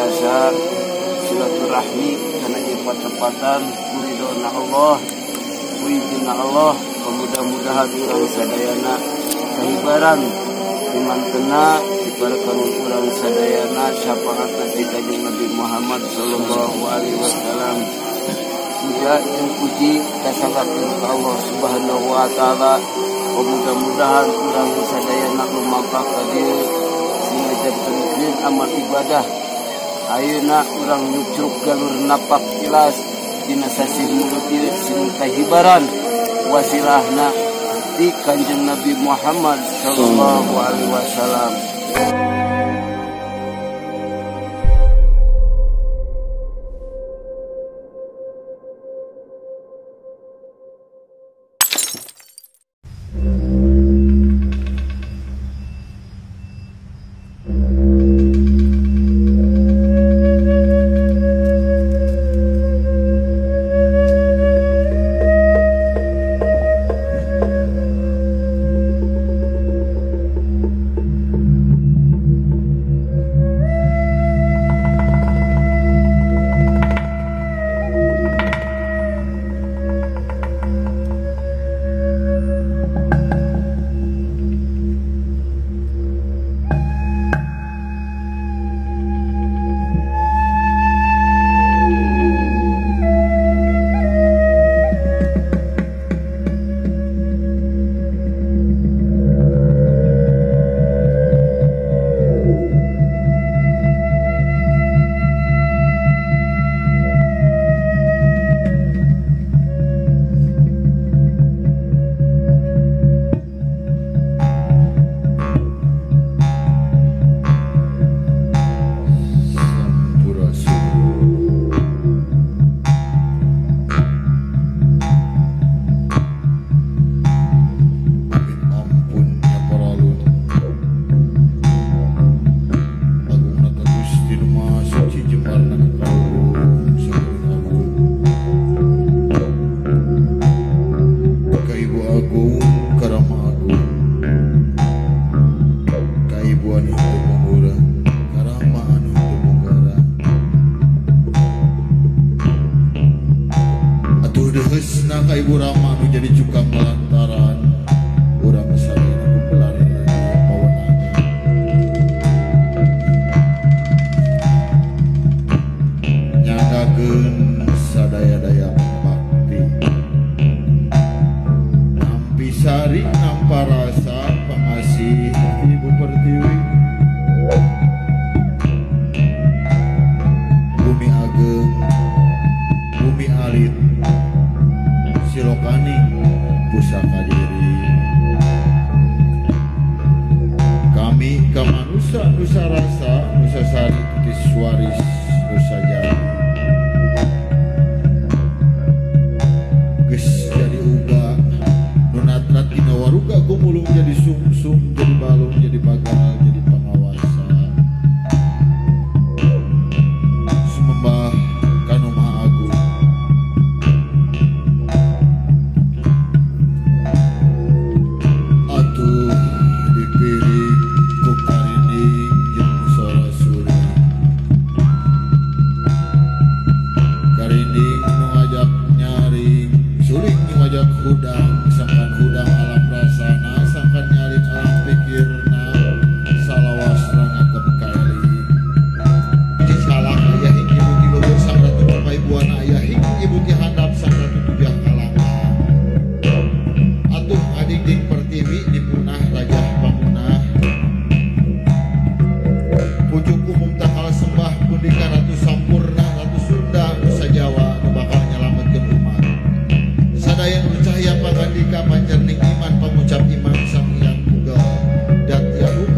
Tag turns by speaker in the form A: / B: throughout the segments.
A: tiasa silaturahmi kana ieu patepatan ku ridona Allah, ku izin Allah. Mudah-mudahan urang sadayana kahibaran dimantena dibarekan urang sadayana syafaat ti Kanjeng Nabi Muhammad sallallahu alaihi wasallam. Puja jeung puji kasanggakeun ka Allah Subhanahu wa taala. Mudah-mudahan urang sadayana lumampah ka dieu sing ngajadikeun amal ibadah. Ayeuna urang nyucruk galur napak tilas dina sasih mulut ieu sing kahibaran wasilahna di Kanjeng Nabi Muhammad sallallahu alaihi wasallam.
B: Ibu Rama nu jadi cukang lantaran urang sadayana kumpelan pawenang nyanggakeun sadaya-daya bakti nampi sari nampa rasa pangasih Ibu Pertiwi bumi ageng bumi alit silokaning pusaka diri kami kamanusa nusa rasa nusa sari tutis waris nusa jati geus jadi uga nu natrat dina waruga gumulung jadi sungsung jadi balung jadi bagal jadi pangawasa sumembah kanu Maha Agung. Dipilih ku karinding jeung sora suri karinding nu ngajak nyaring suling nu ngajak hudang sangkan hudang alam rasana sangkan nyaring alam pikirna salawasna ngakep kaeling cisalak aya hing ibu ti luhur sang ratu paibuana aya hing ibu ti handap sang ratu tujah kalangkang atuh adingding pertiwi dipunah raja pamunah pucuk umum takal sembah pundika ratu sampurna ratu Sunda Nusa Jawa nu bakal nyalametkeun umat sadaya nu cahya pangandika pancerning iman pangucap iman sang hyang tunggal dat yahum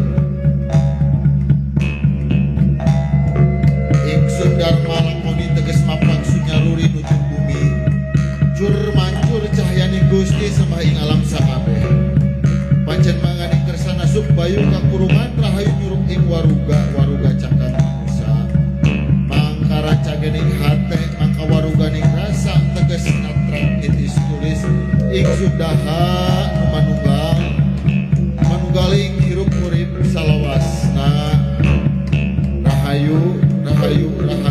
B: ingsun dharma lakoni teges mapan sunyaruri nuju bumi cur mancur cahyaning Gusti sembah ing alam sakabeh pancen manganing kersana sub bayu kakurungan rahayu nyurup ing waruga waruga cakang manusa mangkara cagening hate mangka waruganing rasa teges natrat itis tulis ing sudaha nu manunggal manunggaling hirup urip salawasna rahayu rahayu. Rahayu.